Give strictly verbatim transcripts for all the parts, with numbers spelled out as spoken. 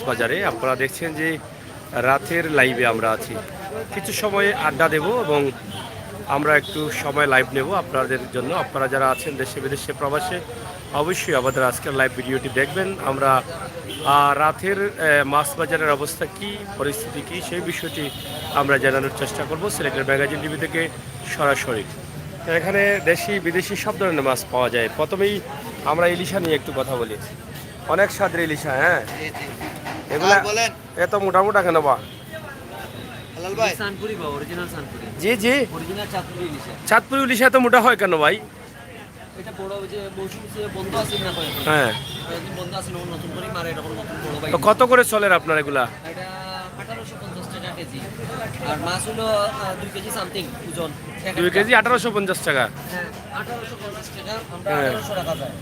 বাজারে। আপনারা দেখছেন যে রাতের লাইভে আমরা আছি, কিছু সময় আড্ডা দেব এবং আমরা একটু সময় লাইভ নেব আপনাদের জন্য। আপনারা যারা আছেন দেশে বিদেশে প্রবাসে, অবশ্যই আমাদের আজকের লাইভ ভিডিওটি দেখবেন। আমরা আহ, রাতের আহ, মাছ বাজারের অবস্থা কি, পরিস্থিতি কি, সেই বিষয়টি আমরা জানানোর চেষ্টা করব সিলেটের ম্যাগাজিন টিভি থেকে সরাসরি। তো এখানে দেশি বিদেশি সব ধরনের মাছ পাওয়া যায়। প্রথমেই আমরা ইলিশা নিয়ে একটু কথা বলি। অনেক স্বাদের ইলিশা, হ্যাঁ। এগুলা বলেন। এত মোটা মোটা কেন বা? হালাল ভাই। চাঁদপুরি বা, অরিজিনাল চাঁদপুরি। জি, জি। অরিজিনাল চাঁদপুরি ইলিশা। চাঁদপুরি ইলিশা এত মোটা হয় কেন ভাই? এটা বড়, ওই যে মৌসুম যে বন্ধ আছে না, কয়েকদিন। হ্যাঁ। কয়েকদিন বন্ধ আছে, নতুন নতুন করে মারে, এরকম নতুন বড় ভাই। তো কত করে চলের আপনার এগুলা? এটা আঠারোশো পঞ্চাশ টাকা কেজি। আর মাছ হলো, আহ, দুই কেজি সামথিং ওজন। এক দুই একটা। কেজি আঠারোশো পঞ্চাশ টাকা। হ্যাঁ, আঠারোশো পঞ্চাশ টাকা, আমরা হ্যাঁ। আঠারোশো রাখা যায়।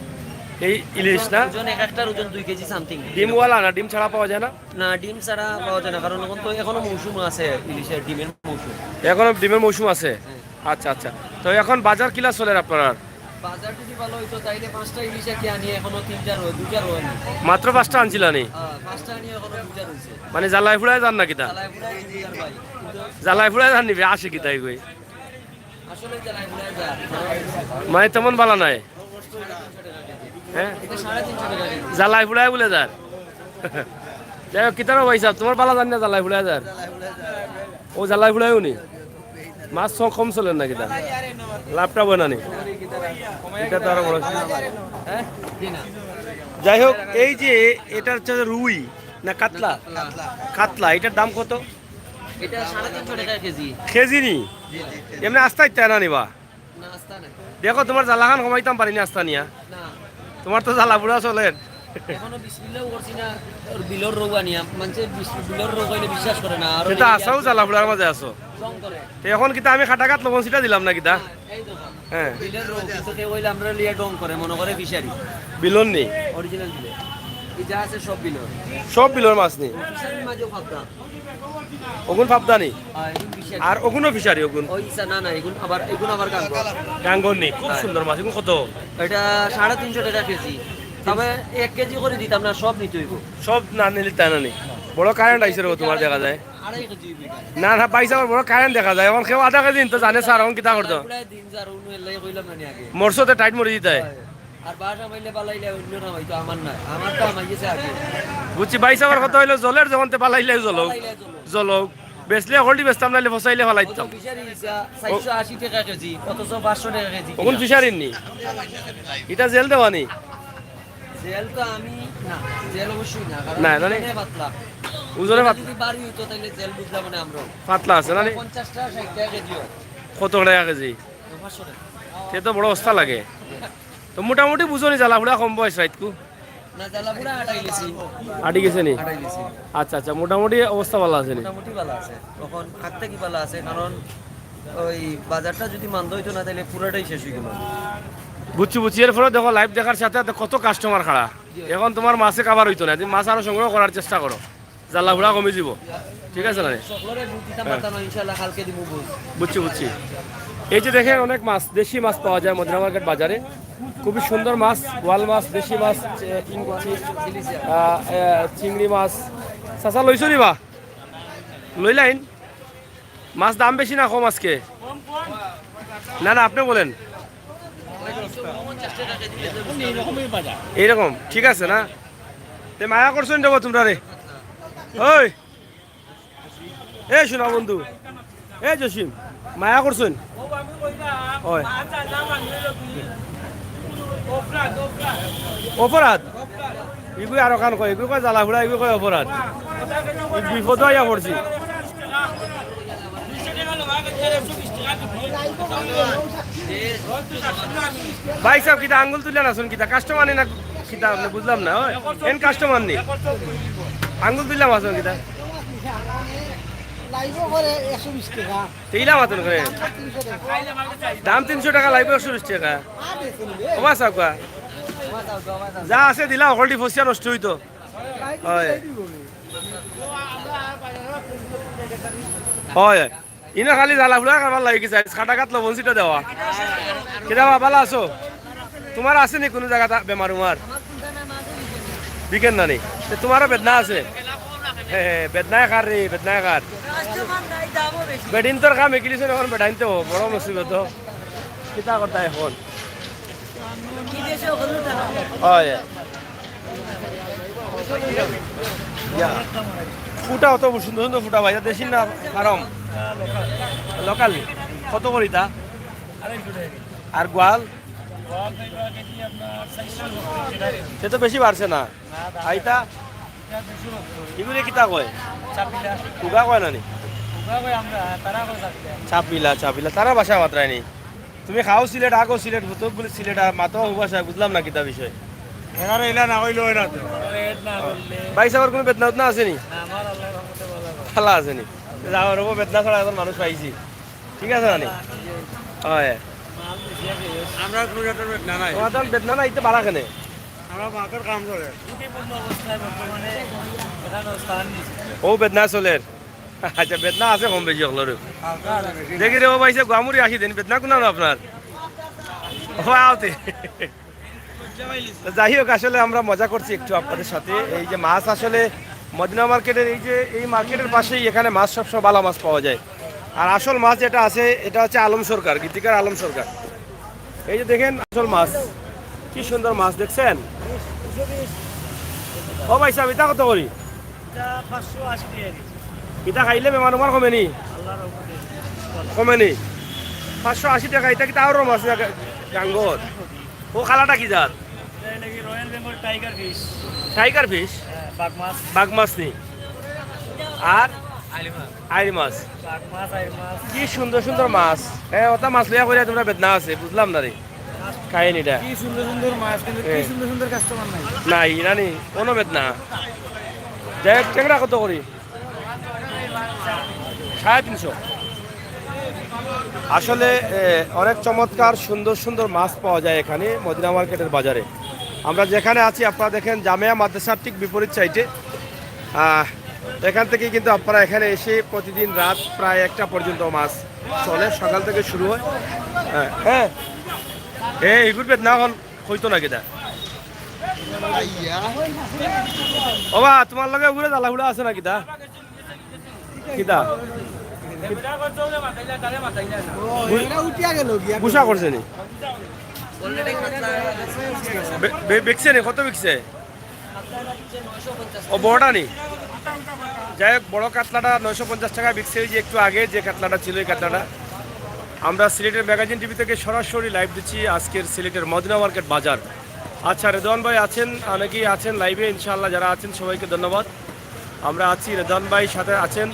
এই ইলিশ না? ওজন, এক একটার ওজন দুই কেজি সামথিং। ডিমওয়ালা না, ডিম ছাড়া পাওয়া যায় না? না, ডিম ছাড়া পাওয়া যায় না, কারণ এখন তো এখনো মৌসুম আছে, ইলিশের ডিমের মৌসুম। এখনো ডিমের মৌসুম আছে? হ্যাঁ। আচ্ছা, আচ্ছা। তো এখন বাজার কিলা চলের আপনার? বাজার যদি ভালো হইতো, তাইলে পাঁচটা ইলিশ আর কি আনি, এখনো তিনটা রয়ে, দুইটা রয়ে নি। মাত্র পাঁচটা আনছিল নি? হ্যাঁ, পাঁচটা আনি, এখনো দুইটা রয়েছে। মানে জ্বালায় ফুড়ায় যার না কিতা? জ্বালায় ফুড়ায় দুইটার ভাই। কিন্তু জ্বালায় ফুড়ায় যার নিবে, আসে কিতা এগই? আসলে জ্বালায় ফুড়ায় যার। মানে তেমন বালা নাই? হ্যাঁ? এটা সাড়ে তিনশো টাকা কেজি। জ্বালায় ফুড়ায় বলে যার। যাই হোক, কিতারও ভাই সাহেব, তোমার বালা জানি না জ্বালায় ফুড়ায় যার। ও জ্বালায় ফুড়ায়ও নি। মাছ স-, কম চলের না কিতা? লাভটা বয় না নি? এটা তো আরো বড়। হ্যাঁ? জি না। যাই হোক, এই যে এটা হচ্ছে রুই না কাতলা? কাতলা। কাতলা, এটার দাম কত? এটা সাড়ে তিনশো টাকা কেজি। কেজি নি? জি, জি। এমনি আস্তা ইত্যা না নিবা? না, আস্তা নাই। দেখো, তোমার জ্বালাখান কমাইতাম পারি না আস্তা নিয়া। না। তোমার তো জ্বালা বুড়া চলের। এখনো বিসমিল্লাও করছি না, ওর বিলর রোগ আনিয়া। মানষে বিস-, বিলর রোগ অইলে বিশ্বাস করে না। আর সেটা ওই আসাও জ্বালা বুড়ার মাঝে আছো। ঢং করে। তো এখন কিতা আমি খাটাঘাত লবণ ছিটা দিলাম না কিতা? হ্যাঁ, এই দেখো। হ্যাঁ। বিলর রোগ, কিন্তু কেউ অইলে আমরা লিয়া ঢং করে, মনে করে ফিশারি। বিলর নি? অরিজিনাল বিলর। এই যা আছে সব বিলর। সব বিলর মাছ নি? ফিশারির মাঝেও ফাঁকা। ওগুন ফাবদানি? হ্যাঁ, এগুন ফিশারি। আর ওগুনও ফিশারি, ওগুন? ওই ইসা, না, না, এগুন আবার, এগুন আবার গাঙ্গর। গাঙ্গর নি? খুব হ্যাঁ। সুন্দর মাছ। এগুন কত? এটা সাড়ে তিনশো টাকা কেজি। তবে এক কেজি করে দিতাম না, সব নিতে হইব। সব না নিলে তাই না নি? বড় কারেন্ট আইছে রে তোমার দেখা যায়। আড়াই কেজি হইব এটা। না, না, ভাই সাহেব, বড় কারেন্ট দেখা যায়। এখন কেউ আধা কেজি নিতে জানে স্যার, এখন কিতা করতো? প্রায় দিন যার, উনু এলাই কইলাম না নি আগে। মরছো তো টাইট মরি দিতায়। হ্যাঁ। আর বাসা মাইলে বালাইলে অন্য না হইতো, আমার না, আমার তো আমার গেছে আগে। বুঝছি, ভাই সাহেবের কথা হইলো জলের যখন তে বালাইলে জলো। বালাইলে জলো। জলো। বেচলে হলডি বেচতাম, নাইলে ফসাইলে ফালাইতাম। কত ফিশারি ইসা, চারশো আশি টাকা কেজি, অথচ পাঁচশো টাকা কেজি ওগুন কিনা। ফিশারির নি? এটা জেল দেওয়া নি? জেল তো আমি না, জেল অবশ্যই না, কারণ না, না, না। ওজনে পাতলা। ওজনে ওজনে পাতলা। যদি বাড়ি হইতো, তাহলে জেল বুঝলাম না আমরাও। পাতলা আছে না নি? পঞ্চাশ টাকা, ষাট টাকা কেজি হয়। কত টাকা কেজি? পাঁচশো টাকা। সে তো বড় অবস্থা লাগে। তো মোটামুটি বুঝো নি, জ্বালা ফুড়া কম বয়স রাইতকু? না, জ্বালা ফুড়া আটাই গেছি। আটি গেছে নি? আটাই গেছি। আচ্ছা, আচ্ছা, মোটামুটি অবস্থা ভালো আছে নি? মোটামুটি ভালো আছে। তখন আগ থেকে ভালো আছে, কারণ ওই বাজারটা যদি মান্দা হইতো না, তাহলে পুরাটাই শেষ হয়ে গেল। বুঝছি, বুঝছি। এরপরে দেখো, লাইভ দেখার সাথে সাথে কত কাস্টমার খাড়া। জি। এখন তোমার মাছে কাবার হইতো না, তুমি মাছ আরো সংগ্রহ করার চেষ্টা করো, জ্বালা ফুড়া কমে যাব। ঠিক আছে না? সকলরে বুঝ দিতাম হ্যাঁ। পারতাম না, ইনশাআল্লাহ কালকে দিব বুঝ। বুঝছি, বুঝছি। এই যে দেখেন, অনেক মাছ, দেশি মাছ পাওয়া যায় মদিনা মার্কেট বাজারে। খুবই সুন্দর মাছ, বোয়াল মাছ, দেশি মাছ, এ, ইং-, চি-, আ, এ, চিংড়ি মাছ। চাচা, লইছো নি বা? লইলাইন? মাছ দাম বেশি না কম আজকে? না, না, আপনি বলেন। এইরকম ঠিক আছে না? তে মায়া করছেন দেবো তোমরা রে। ওই, এ শোনা বন্ধু, এ জসিম, মায়া করছেন? ওই। অপরাধ? ইগুই আরো কান কয়, ইগুই কয় জ্বালা ফুড়া, ইগুই কয় অপরাধ। ই বিপদ আইয়া পড়ছি। ভাই সাহেব, কিতা আঙ্গুল তুললেন আসুন, কিতা কাস্টমার নি না কিতা, আপনি বুঝলাম না। ওই, এন কাস্টমার নি, আঙ্গুল তুললাম আসুন কিতা। লাইভও করে একশো বিশ টাকা। তেইলা মাতুন করে। দাম তিনশো টাকা। দাম তিনশো টাকা, লাইভও একশো বিশ টাকা। আর দেখুন রে। ওবা সাউকা। যা আছে দিলা, হকলটি ফসিয়া নষ্ট হইতো। হয়। হয়। ইনো খালি জ্বালা ফুড়া কারবার লাগি গেছে, খাটাঘাত লবণ ছিটা দেওয়া। কিতা বা, ভালা আছো? তোমার আছে নি কোনো জায়গা বেমার উমার? বিকেন না নি? তে তোমারও বেদনা আছে? হে, হে, বেদনায় খার রে, বেদনায় খার। বেটিন্তর কাম হিকিলিছইন, অখন বেটাইন্তে বড় মুসিবত। কিতা করতা অখন? অয়। ইয়া। ফুটা অত সুন্দর সুন্দর ফুটা ভাই, ইটা দেশি না ফার্ম? লোকাল। কত করি ইতা? আর গোয়াল? সে তো বেশি বাড়ছে না। আইতা? ইগুরে কিতা কয়? উগা কয় না নি? চাপিলা, চাপিলা। তারা ভাষা মাতরায় নি। তুমি খাও সিলেট, আগো সিলেট, হুতুক বুলি সিলেট, আর মাতো হউ ভাষায়, বুঝলাম না কিতা বিষয়। এখানে ইলা না কইলে অয় না তো। ভাই সাবর কুনু বেদনা উদনা আছে নি? ভালা আছে নি? যাও, রবো, বেদনা ছাড়া অখন মানুষ পাইছি। ঠিক আছে না নি? অয়। আমরা কুনু জাতর বেদনা নাই। তুমার তো বেদনা নাই, ইতে বালা কেনে? আমরা মাথার কাম চলে। ও বেদনা চলের। আচ্ছা, বেদনা আছে কম বেশি হকলর। দেখি রে, ও ভাই, সে গুয়ামুড়ি আসি দেন, বেদনা কুনানো আপনার? ও, আওতে। তো যাই হোক, আসলে আমরা মজা করছি একটু আপনাদের সাথে। এই যে মাছ আসলে মদিনা মার্কেটের, এই যে এই মার্কেটের পাশেই এখানে মাছ সবসময় ভালা মাছ পাওয়া যায়। আর আসল মাছ যেটা আছে, এটা হচ্ছে আলম সরকার, গীতিকার আলম সরকার। এই যে দেখেন আসল মাছ, কি সুন্দর মাছ দেখছেন। ও ভাই সাহেব, ইটা কত করি? ইটা পাঁচশো আশি টাকা কেজি। ইটা খাইলে বেমার উমার কমে নি? আল্লাহর রহমতে। কমে নি? পাঁচশো আশি টাকা, ইটা কিতা আরো মাছ না গা-, গাঙ্গর? ও কালাটা কি জাত? ইটা নাকি royal Bengal tiger fish. Tiger fish? হ্যাঁ, বাঘ মাছ। বাঘ মাছ নি? আর? আইড় মাছ। আইড় মাছ। বাঘ মাছ, আইড় মাছ। কি সুন্দর সুন্দর মাছ। হ্যাঁ, ওটা মাছ লইয়া কইরা তুমরা বেদনা আছে, বুঝলাম না রে। কাহিনীটা। কি সুন্দর সুন্দর মাছ, কিন্তু কি এ। সুন্দর সুন্দর কাস্টমার নাই। নাই, ইরানি, কোনো বেদনা। যাই হোক, টেংরা কত করি? সাড়ে তিনশো। আসলে, এ, অনেক চমৎকার সুন্দর সুন্দর মাছ পাওয়া যায় এখানে মদিনা মার্কেটের বাজারে। আমরা যেখানে আছি, আপনারা দেখেন, জামিয়া মাদ্রাসার ঠিক বিপরীত সাইডে। আহ, এখান থেকে কিন্তু আপনারা এখানে এসে প্রতিদিন রাত প্রায় একটা পর্যন্ত মাছ চলে, সকাল থেকে শুরু হয়। হ্যাঁ, হ্যাঁ। এ, এগুর বেদনা অখন কইতো না কিতা? ও বা, তুমার লগে উগুরে জ্বালা হুড়া আছে না কিতা? কিতা? গুসা করছে নি? বে-, বে-, বিকছে নি? কত বিকছে? ও, বড়টা নি? যাই হোক, বড় কাতলাটা নয়শো পঞ্চাশ টাকা বিকছে, ওই যে একটু আগে যে কাতলাটা ছিল, এই কাতলাটা। আমরা সিলেটের ম্যাগাজিন টিভি থেকে সরাসরি লাইভ দিচ্ছি আজকের সিলেটের মদিনা মার্কেট বাজার। আচ্ছা, রেদওয়ান ভাই আছেন, অনেকেই আছেন লাইভে, ইনশাআল্লাহ যারা আছেন সবাইকে ধন্যবাদ। আমরা আছি, রেদওয়ান ভাই সাথে আছেন,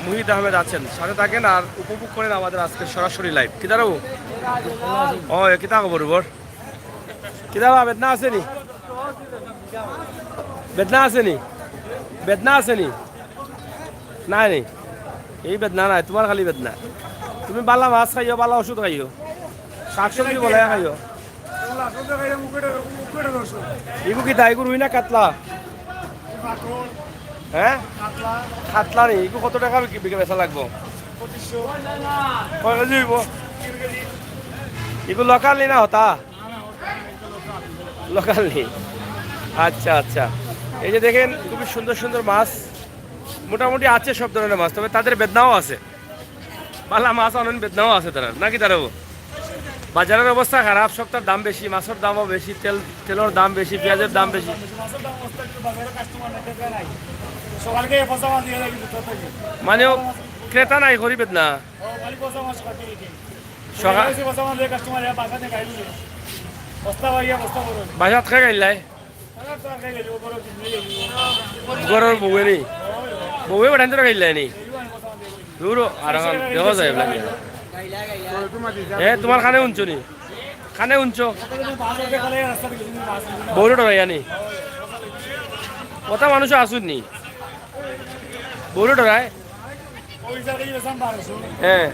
মুহিত আহমেদ আছেন, সাথে থাকেন আর উপভোগ করেন আমাদের আজকের সরাসরি লাইভ। কিতা রে? ও, এ কিতা খবর বর? কিতা বা, বেদনা আছে নি? বেদনা আছে নি? বেদনা আছে নি? নাই নি? এই বেদনা নাই, তুমার খালি বেদনা। তুমি বালা মাছ খাইও, বালা ওষুধ খাইও, শাক সবজি বলাইয়া খাইও। ইগু কিতা? ইগু রুই না কাতলা? হ্যাঁ? কাতলা নি? ইগু কত টাকা বিক্রি, বিক্রি বেচা লাগবো? কয় কেজি অইবো? ইগু লোকাল নি না হতা? লোকাল নি। আচ্ছা, আচ্ছা। এই যে দেখেন, খুবই সুন্দর সুন্দর মাছ। মোটামুটি আছে সব ধরনের মাছ, তবে তাদের বেদনাও আছে। বালা মাছ আনইন, বেদনাও আছে তারার, নাকি তারাও? বাজারের অবস্থা খারাপ, সবটার দাম বেশি, মাছের দামও বেশি, তেল, তেলের দাম বেশি, পেঁয়াজের দাম বেশি। মানে, ও ক্রেতা নাই, গরিব না। সকাল বাসাত খাই গাইলাই। ঘরর বউয়ে নি? বউয়ে বেটাইন তোরা গাইলাই নি? দূর, আর এখন দেখা যায় না। এ, তুমার কানে হুনছো নি? কানে হুনছো? বউরে ডরাইয়া নি? কত মানুষ আছইন নি? বউরে ডরায়? হ্যাঁ।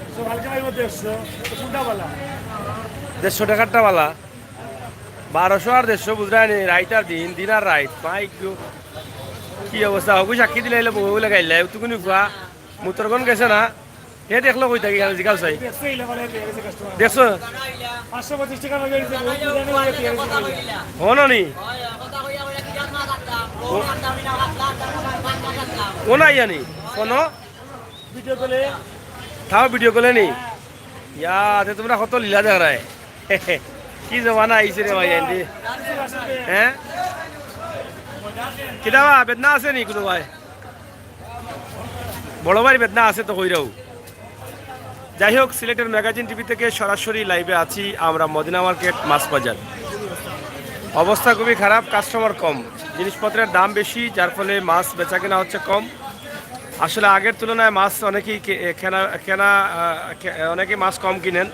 দেড়শো টাকারটা বালা। বারোশো আর দেড়শো বুঝরায় নি, রাইত আর দিন, দিন আর রাইত। মাই গো, কি অবস্থা? হগু সাক্ষী দিলাইলে বউয়ে বুলে গাইলাই, তুকুনি ফুয়া, মুতরগন গেছে না? হে দেখলো কই থাকি, খালি জিগাও চাই। দেখছো? পাঁচশো পঁচিশ টাকা লগে দিছে, বউত বুঝানি হয়ে গেছে। হনো নি? ও। কোন আইয়ানি? কোন? ভিডিও কলে। তাও ভিডিও কলে নি? ইয়া, তে তুমরা কত লীলা দেখায়। কি জমানা আইছে রে ভাই, এন্ডি? হ্যাঁ? কিতা বা, বেদনা আছে নি কুনু ভাই? বড় ভাইর বেদনা আছে তো কইরাও। যাই হোক, সিলেটের ম্যাগাজিন টিভি থেকে সরাসরি লাইভে আছি আমরা মদিনা মার্কেট মাছ বাজার। অবস্থা খুবই খারাপ, কাস্টমার কম, জিনিসপত্রের দাম বেশি, যার ফলে মাছ বেচাকেনা হচ্ছে কম। আসলে আগের তুলনায় মাছ অনেকেই কে-, এ, কেনা, কেনা, আহ, কে-, অনেকে মাছ কম কিনেন,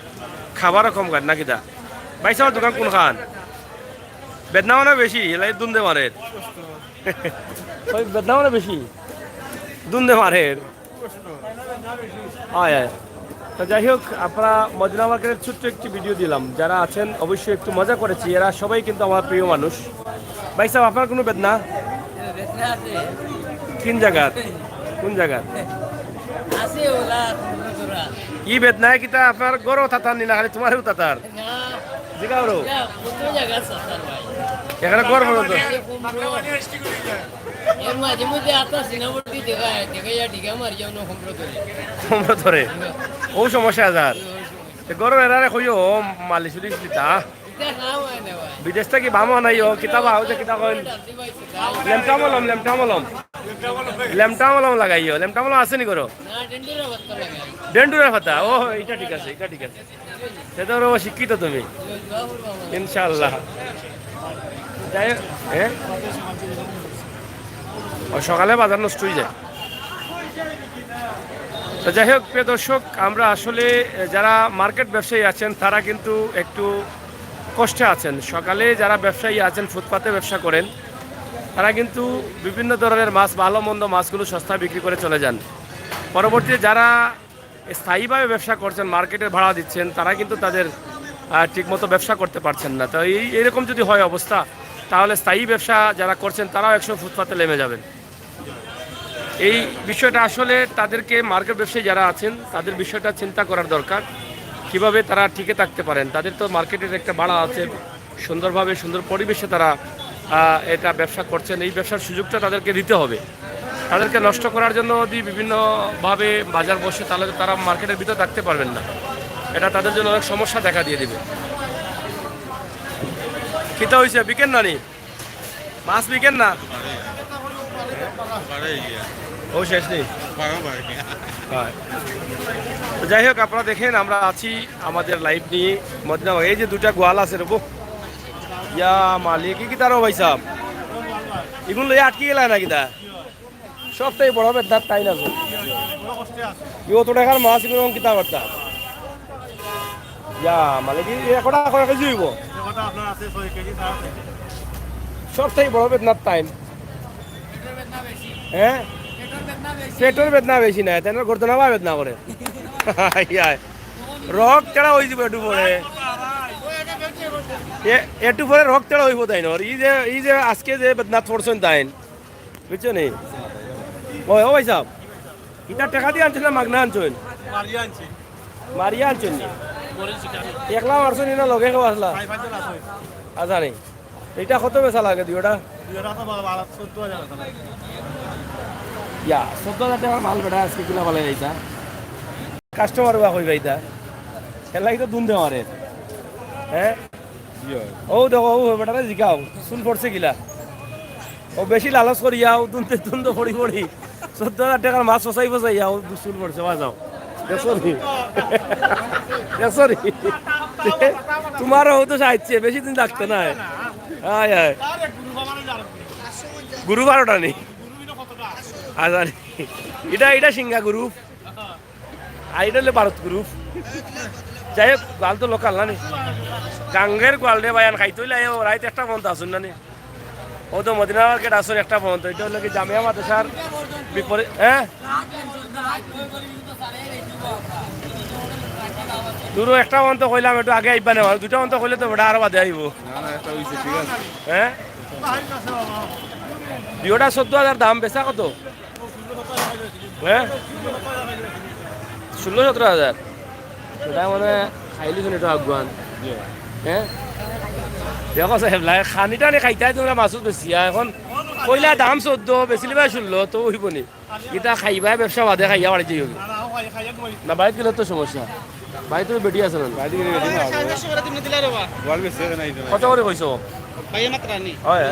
খাবারও কম খান, নাকি দা? ভাই সাহেব, দোকান কোনখান? বেদনা মানে বেশি, এলাই দুন্দে মারের। ওই বেদনা মানে বেশি, দুন্দে মারের। হয়, হয়। তো যাই হোক, আপনারা মদিনা মার্কেটের ছোট্ট একটি ভিডিও দিলাম। যারা আছেন অবশ্যই একটু মজা করেছি, এরা সবাই কিন্তু আমার প্রিয় মানুষ। ভাই সাহেব, আপনার কোনো বেদনা? বেদনা আছে। কোন জায়গাত? কোন জায়গাত? আছে ওলা, তোরা। ই বেদনায় কিতা আপনার গরো তাতার নি না, খালি তোমারও তাতার? না। জিগাও রো। না, কত জায়গা আছে, স্যার ভাই। এখানে গড় পর্যন্ত। এর মাঝে মধ্যে আপনার সিনেমাটি দেখায়, দেখে যা, ঢিকা মারি যাও না, হোমরো ধরে। হোমরো ধরে। ও সমস্যা আছে আর। তে গরো এরারে কইও, ও মালিশ উলিশ দিতা। এটা না হয় না ভাই। বিদেশ থাকি বামো নাই, ও কিতাব আও যে কিতাব কইন। লেমটা মলম, লেমটা মলম। লেমটা মলম লাগাইও, লেমটা মলম আছে নি গরো? না, ডেন্ডুরা পাতা লাগাই। ডেন্ডুরা পাতা, ও, এটা ঠিক আছে, এটা ঠিক আছে। সে তো আরো শিক্ষিত তুমি। ইনশাআল্লাহ। যাই হোক, হ্যাঁ? ও, সকালে বাজার নষ্ট হয়ে যায়। তো যাই হোক, প্রিয় দর্শক, আমরা আসলে, এ, যারা মার্কেট ব্যবসায়ী আছেন, তারা কিন্তু একটু কষ্টে আছেন। সকালে যারা ব্যবসায়ী আছেন, ফুটপাতে ব্যবসা করেন, তারা কিন্তু বিভিন্ন ধরনের মাছ, ভালো মন্দ মাছগুলো সস্তায় বিক্রি করে চলে যান। পরবর্তীতে যারা স্থায়ীভাবে ব্যবসা করছেন, মার্কেটের ভাড়া দিচ্ছেন, তারা কিন্তু তাদের, আহ, ঠিকমতো ব্যবসা করতে পারছেন না। তো এই, এরকম যদি হয় অবস্থা, তাহলে স্থায়ী ব্যবসা যারা করছেন, তারাও একসময় ফুটপাতে নেমে যাবেন। এই বিষয়টা আসলে তাদেরকে, মার্কেট ব্যবসায়ী যারা আছেন, তাদের বিষয়টা চিন্তা করার দরকার, কিভাবে তারা টিকে থাকতে পারেন। তাদের তো মার্কেটের একটা ভাড়া আছে, সুন্দরভাবে, সুন্দর পরিবেশে তারা, আহ, এটা ব্যবসা করছেন। এই ব্যবসার সুযোগটা তাদেরকে দিতে হবে। তাদেরকে নষ্ট করার জন্য যদি বিভিন্নভাবে বাজার বসে, তাহলে তো তারা মার্কেটের ভিতরে থাকতে পারবেন না। এটা তাদের জন্য অনেক সমস্যা দেখা দিয়ে দিবে। কিতা হইছে, বিকেন না নি? মাছ বিকেন না? ও শেষ নেই। হয়। তো যাই হোক, আপনারা দেখেন, আমরা আছি আমাদের লাইভ নিয়ে মদিনা বাজার। এই যে দুইটা গোয়াল আছে রে বো। ইয়া মালিক, কি, কি তারও ভাই সাহেব? এগুলো লইয়া আটকে গেলায় না কিতা? সবটাই বড় বেদাত তাই না গো? কি অত টাকার মাছ এগুলো কিতা করতা? ইয়া, মানে কি, এ কটা কয় কেজি হইব? এটা আপনার আছে ছয় কেজি, সাড়ে ছয় কেজি। সবটাই বড় বেদনার টাইম। হ্যাঁ? পেটর বেদনা বেশি না, তেনার গর্দনা বা বেদনা করে। ইয়া, রক তেড়া হয়ে যাবে একটু পরে। এ-, একটু পরে রক তেড়া হইব তাই না? এই যে, এই যে আজকে যে বেদনাত পড়ছেন তাইন, বুঝছো নি? ও, ও ভাই সাহেব, ইটা টাকা দিয়ে আনছেন না মাগনা আনছেন? মারিয়া আনছি। মারিয়া আনছেন নি? একলা মারছেন নি না লগে কেউ আসলা? আচ্ছা নি, এটা কত বেচা লাগে দুইটা? দুইটা তো বারো, বারো, চোদ্দ হাজার আছে না? ইয়া, চোদ্দ হাজার টাকার মাল বেটা আজকে কিনা ভালো যাইতা। কাস্টমার বা কই পাইতা? এর লাগি তো দুন্দে মারে। হ্যাঁ? ও দেখো, ও বেটারে জিগাও, চুল পড়ছে কিলা? ও বেশি লালচ করিয়া, ও দুন্দে দুন্দে পড়ি পড়ি। চোদ্দ হাজার টাকার মাছ ফসাই ফসাইয়া, ও চুল পড়ছে, বাজাও। দেখছো নি? দেখছো নি? তোমারও হয়তো সাহায্যে, বেশি দিন থাকতো না। আয়, আয়। গুরু বারোটা নি? আচ্ছা, নি। এটা, এটা সিঙ্গা গুরু। আর এটা হলো ভারত গ্রুপ। যাই হোক, গোয়াল তো লোকাল না নি? গাঙ্গের গোয়াল রে ভাই, আন খাইতে হইলে আইও, রাইত একটা পর্যন্ত আসুন না নি? ও তো মদিনা মার্কেট আসুন একটা পর্যন্ত। এটা হলো কি জামিয়া মাদ্রাসার বিপরীত, হ্যাঁ? দূরও একটা পর্যন্ত কইলাম, একটু আগে আইবা না, দুটা পর্যন্ত কইলে তো বেটা আরো বাদে আইব। না, না, একটা হইছে, ঠিক আছে। হ্যাঁ? দুইটা চোদ্দ হাজার দাম, বেচা কত? হ্যাঁ? ষোলো সতেরো হাজার। এটা মানে খাইলি শুনে একটু আগুয়ান। হ্যাঁ? দেখো সাহেব, লাই খানিটা নি খাইতাই তোমরা মাসুদ বেশি, এখন কইলা দাম চৌদ্দ, বেচিলিবা ষোল্ল, তো অইবো নি? ইতা খাইবা, ব্যবসা বাদে খাইয়া বাড়িত যাইবায়। না, বাড়িত গেলে তো সমস্যা। বাড়িত তো বেটি আছে না? বাড়িত গেলে বেটি না। কত করি কইছো? অয়।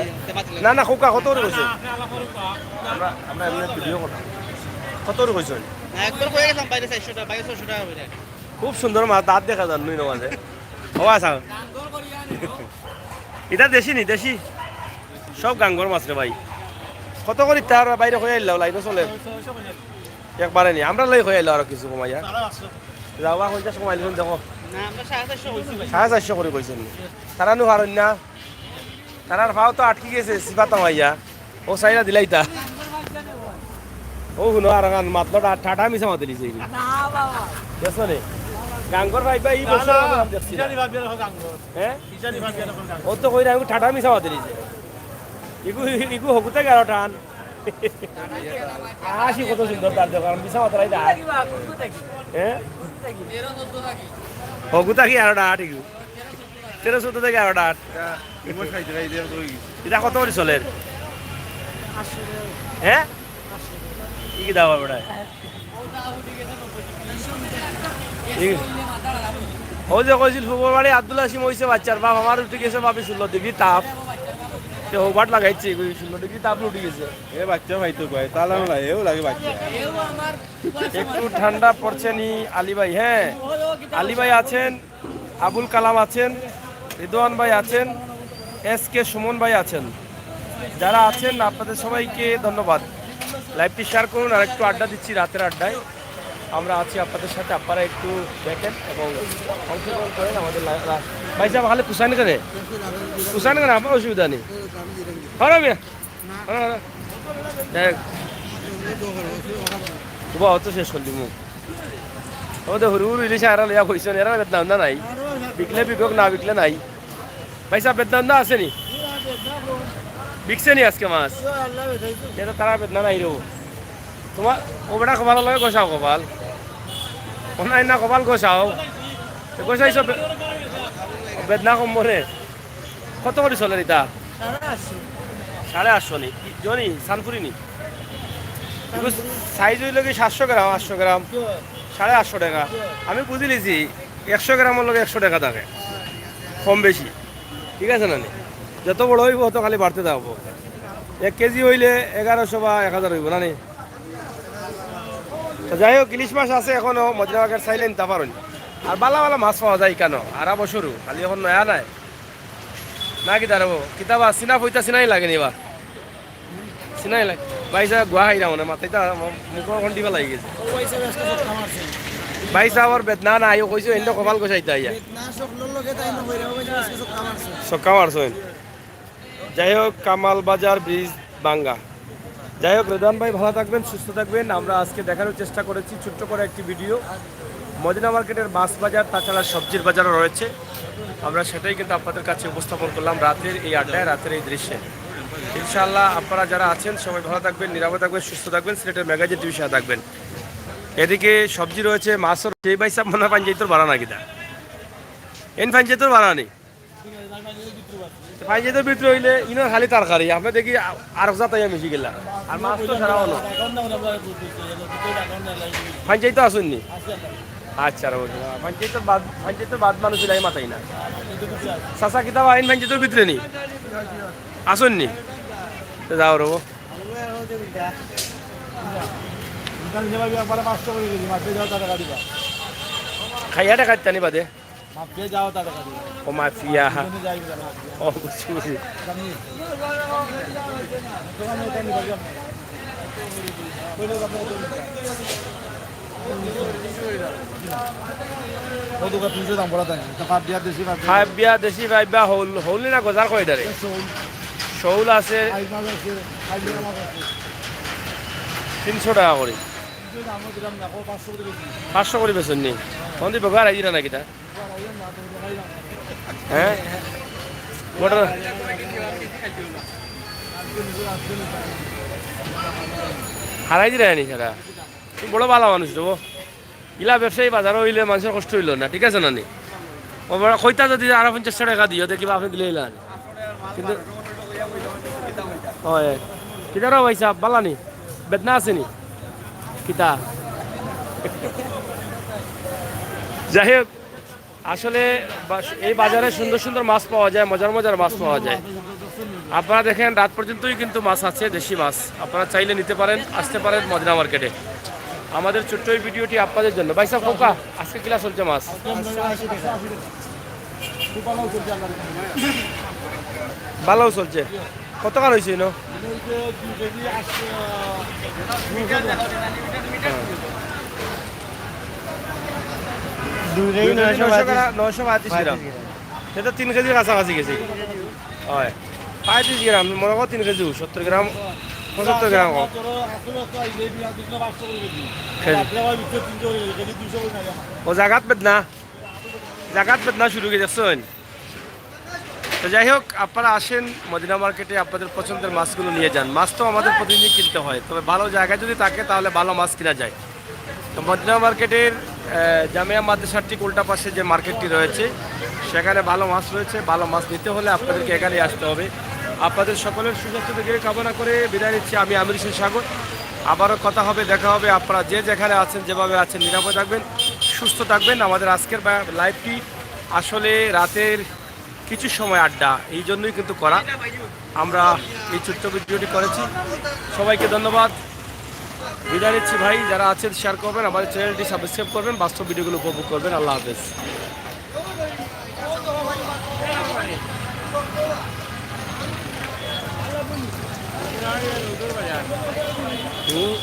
না, না, খোকা, কত করি কইছো? আমরা, আমরা এমনে ভিডিও করতাম। কত করি কইছো? না, একবার কইয়া গেছলাম বাইরে চাইরশো টেকা, বাইরে ছয়শো টেকা অইবো। খুব সুন্দর মাছ, দাঁত দেখা যার নি মাঝে। ও আচ্ছা। ইতা দেশি নি, দেশি? সব গাঙ্গর মাছ রে ভাই। কত করি তার বাইরে কইয়া আইলাও, লাইনও চলের? একবারে নি, আমরার লাগি কইয়া আইলাও আরো কিছু কমাইয়া। যাও বা, পঞ্চাশ কমাইলিছইন দেখো। না, আমরা সাড়ে চাইরশো কইছি ভাই। সাড়ে চাইরশো করি কইছইন নি? তারা নু পারইন না। তারার পাও তো আটকি গেছে, সিফা তামাইয়া। ও চাইরা দিলাইতা। ও হুনো, আর গান মাতলো, ঠা-, ঠাটা মিছা মাতিলিছে। দেখছো নি? গাঙ্গর ভাই ভাই, ই বছর আমরা দেখছি না। হ্যাঁ? ও তো কইরা, আমি ঠাটা মিছা মাতিলিছে। ইগু, ইগু হগুতা গেল টান। আসি কত সুন্দর তার দোকান, মিছা মাতরায় না। হ্যাঁ? হগুতা কি আরো না, ঠিক। তেরো চৌদ্দ থাকি আরো ডাট। ইমো খাইতে খাইতে তো অই গেছে। ইটা কত করি চলের? হ্যাঁ? ই কিতা দাম বেটা? ই, ও যে কইছিল ফুবর বাড়ি আব্দুল হাসিম অইছে বাচ্চার বাপ, আমার উঠি গেছে ভাবি ষোল্ল ডিগ্রি তাপ। তে হৌবাট লাগাইছে, কই ষোল্ল ডিগ্রি তাপ উঠি গেছে। এ বাচ্চা ভাই তো কয়, তালা মালা, এও লাগে বাচ্চা। একটু ঠান্ডা পড়ছে নি আলী ভাই? হ্যাঁ, আলী ভাই আছেন, আবুল কালাম আছেন, রিদওয়ান ভাই আছেন, এস কে সুমন ভাই আছেন। যারা আছেন আপনাদের সবাইকে ধন্যবাদ। লাইভটি শেয়ার করুন, আর একটু আড্ডা দিচ্ছি রাতের আড্ডায়। আমরা আছি আপনাদের সাথে, আপনারা একটু দেখেন এবং অংশগ্রহণ করেন আমাদের লা-, লা-, ভাই সাহেব, খালি কুসান করে, কুসান করে, আমার অসুবিধা নেই। হ্যাঁ, মিয়া। হ্যাঁ, হ্যাঁ। দেখ। বাবা, অত শেষ করলি মু। আমাদের হুরু হুরু ইলিশ আরা লইয়া বইছন, এরা বেদনা উন্দা নাই। বিকলে বিকক, না বিকলে নাই। ভাই সাহেব, বেদনা উন্দা আছে নি? বিকছে নি আজকে মাছ? এটা তারা বেদনা নাই রে। তোমার ও বেটা কপাল লাগে গোসাও কপাল। ও নাই না কপাল গোসাও। তো গোসাইছো বে-, বেদনা কম মরে। কত করি চলের ইটা? সাড়ে আটশো। সাড়ে আটশো নি? কি, জনি, সানপুরি নি? এগু সাইজ অইলো কি সাতশো গ্রাম, আটশো গ্রাম? সাড়ে আটশো টেকা। আমি বুঝিলিছি, একশো গ্রামর লগে একশো টেকা থাকে, কম বেশি। ঠিক আছে না নি? যত বড় অইবো, অত খালি বাড়তে থাকবো। এক কেজি অইলে এগারোশো বা এক হাজার অইবো না নি? তো যাই হোক, ইলিশ মাছ আছে এখনো, মদিনা মার্কেট চাইলে নিতা পারইন। আর বালা বালা মাছ পাওয়া যায় কেন? আর আবার শুরু, খালি এখন নয়া নাই। না কিতা রে বা? কিতা বা, চিনা পইতা চিনাই লাগে নি বা? চিনাই লাগে। ভাই সাহেব, গুয়া খাইরা মানে, মাথাইতা মুখর কন্ডি ফালাই গেছে। ভাই সাহেবর বেদনা নাই, ও কইছে, এন্ড কপাল গোসাইতা আইয়া। ছক্কা মারছইন। যাই হোক, কামাল বাজার ব্রিজ ভাঙ্গা। যাই হোক, রেদওয়ান ভাই ভালো থাকবেন, সুস্থ থাকবেন। আমরা আজকে দেখানোর চেষ্টা করেছি ছোট্ট করে একটি ভিডিও। মদিনা মার্কেটের মাছ বাজার, তাছাড়া সবজির বাজারও রয়েছে। আমরা সেটাই কিন্তু আপনাদের কাছে উপস্থাপন করলাম রাতের এই আড্ডায়, রাতের এই দৃশ্যে। ইনশাআল্লাহ, আপনারা যারা আছেন সবাই ভালো থাকবেন, নিরাপদ থাকবেন, সুস্থ থাকবেন, সিলেটের ম্যাগাজিন টিভি সাথে থাকবেন। এদিকে সবজি রয়েছে, মাছও রয়েছে। এই ভাই সাহেব মনে হয় পাঞ্জাইতর বাড়া না কিতা? এন পাঞ্জাইতর বাড়া নি? পাঞ্জাইতর ভিতরে অইলে ইনো খালি তরকারি, আপনে দেখি আ-, আরক জাত আইয়া মিশি গেলা। আর মাছ তো সারা অনো। পাঞ্জাইত আছইন নি? আচ্ছা, রে, বুঝলাম। পাঞ্জাইতর বাদ, পাঞ্জাইতর বাদ মানুষ ইলাই মাতাই না। চাচা, কিতা বা আইন পাঞ্জাইতর ভিতরে নি? আছইন নি? তো যাও রে। খাইয়া টেকা দিতা নি বাদে? মাফিয়া যাও তার কাছে। ও মাফিয়া। দুজনে যাই বলে মাফিয়া। ও, বুঝছি, বুঝছি। জানি। তোমার মনে হয় জানি বললাম। কইলে তো আপনাকে বলুন। ও দোকান তিনশো দাম বলা জানি। তো পাপ দিয়া দেশি পাপ দিয়া। পাপ দিয়া দেশি পাপ বা হৌল, হৌল না গজার কয় এটারে? শৌল। শৌল আছে। আইজ মাছ আছে, আইজ মাছ আছে। তিনশো টাকা করি। তিনশো দাম দিলাম না, ও পাঁচশো করে বেশি। পাঁচশো করি বেচইন নি? কোন দিন বেকার আইরা না কিতা? হ্যাঁ? মোটর হারাই দিরা নি সারা। তুমি বড় ভালা মানুষ রে। ইলা ব্যবসায়ী বাজারো অইলে মানষর কষ্ট অইলো না, ঠিক আছে না নি? ও বড় কইতা যদি আরো পঞ্চাশ টেকা দিও, দেখি বাপে দিলে ইলা। কিন্তু, অয়, কিতা রে ভাই সাহেব, বালা নি? বেদনা আছে নি? কিতা? যাই হোক, আসলে বাস-, এই বাজারে সুন্দর সুন্দর মাছ পাওয়া যায়, মজার মজার মাছ পাওয়া যায়। আপনারা দেখেন, রাত পর্যন্তই কিন্তু মাছ আছে, দেশি মাছ। আপনারা চাইলে নিতে পারেন, আসতে পারেন মদিনা মার্কেটে। আমাদের ছোট্ট এই ভিডিওটি আপনাদের জন্য। ভাই সাহেব, খোকা, আজকে কিলা চলছে মাছ? ভালাউ চলছে। কতখান অইছে ইনো? দুই কেজি নয়শো পঁয়ত্রিশ গ্রাম। সে তো তিন কেজির কাছাকাছি গেছে। অয়, পঁয়ত্রিশ গ্রাম, মনে করো তিন কেজি, সত্তর গ্রাম, পঁচাত্তর গ্রাম কম। ও জাগাত বেদনা, জাগাত বেদনা শুরু হয়ে দেখছেন। তো যাই হোক, আপনারা আসেন মদিনা মার্কেটে, আপনাদের পছন্দের মাছগুলো নিয়ে যান। মাছ তো আমাদের প্রতিদিনই কিনতে হয়, তবে ভালো জায়গায় যদি থাকে তাহলে ভালো মাছ কিনা যায়। তো মদিনা মার্কেটের আহ, জামিয়া মাদ্রাসার ঠিক উল্টা পাশে যে মার্কেটটি রয়েছে, সেখানে ভালো মাছ রয়েছে। ভালো মাছ নিতে হলে আপনাদেরকে এখানেই আসতে হবে। আপনাদের সকলের সুস্বাস্থ্য দিকে কামনা করে বিদায় নিচ্ছি আমি আমির হোসেন সাগর। আবারও কথা হবে, দেখা হবে। আপনারা যে যেখানে আছেন, যেভাবে আছেন, নিরাপদ থাকবেন, সুস্থ থাকবেন। আমাদের আজকের বা-, লাইভটি আসলে রাতের কিছু সময় আড্ডা, এই জন্যই কিন্তু করা। আমরা এই ছোট্ট ভিডিওটি করেছি। সবাইকে ধন্যবাদ, বিদায় নিচ্ছি ভাই। যারা আছেন শেয়ার করবেন, আমাদের চ্যানেলটি সাবস্ক্রাইব করবেন, বাস্তব ভিডিওগুলো উপভোগ করবেন। আল্লাহ হাফেজ। হুম।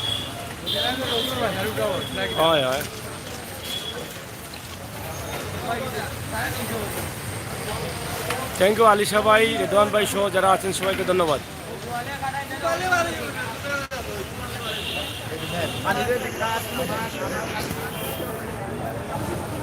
হয়, হয়। থ্যাংক ইউ আলিশা ভাই, রেদওয়ান ভাই সহ যারা আছেন সবাইকে ধন্যবাদ।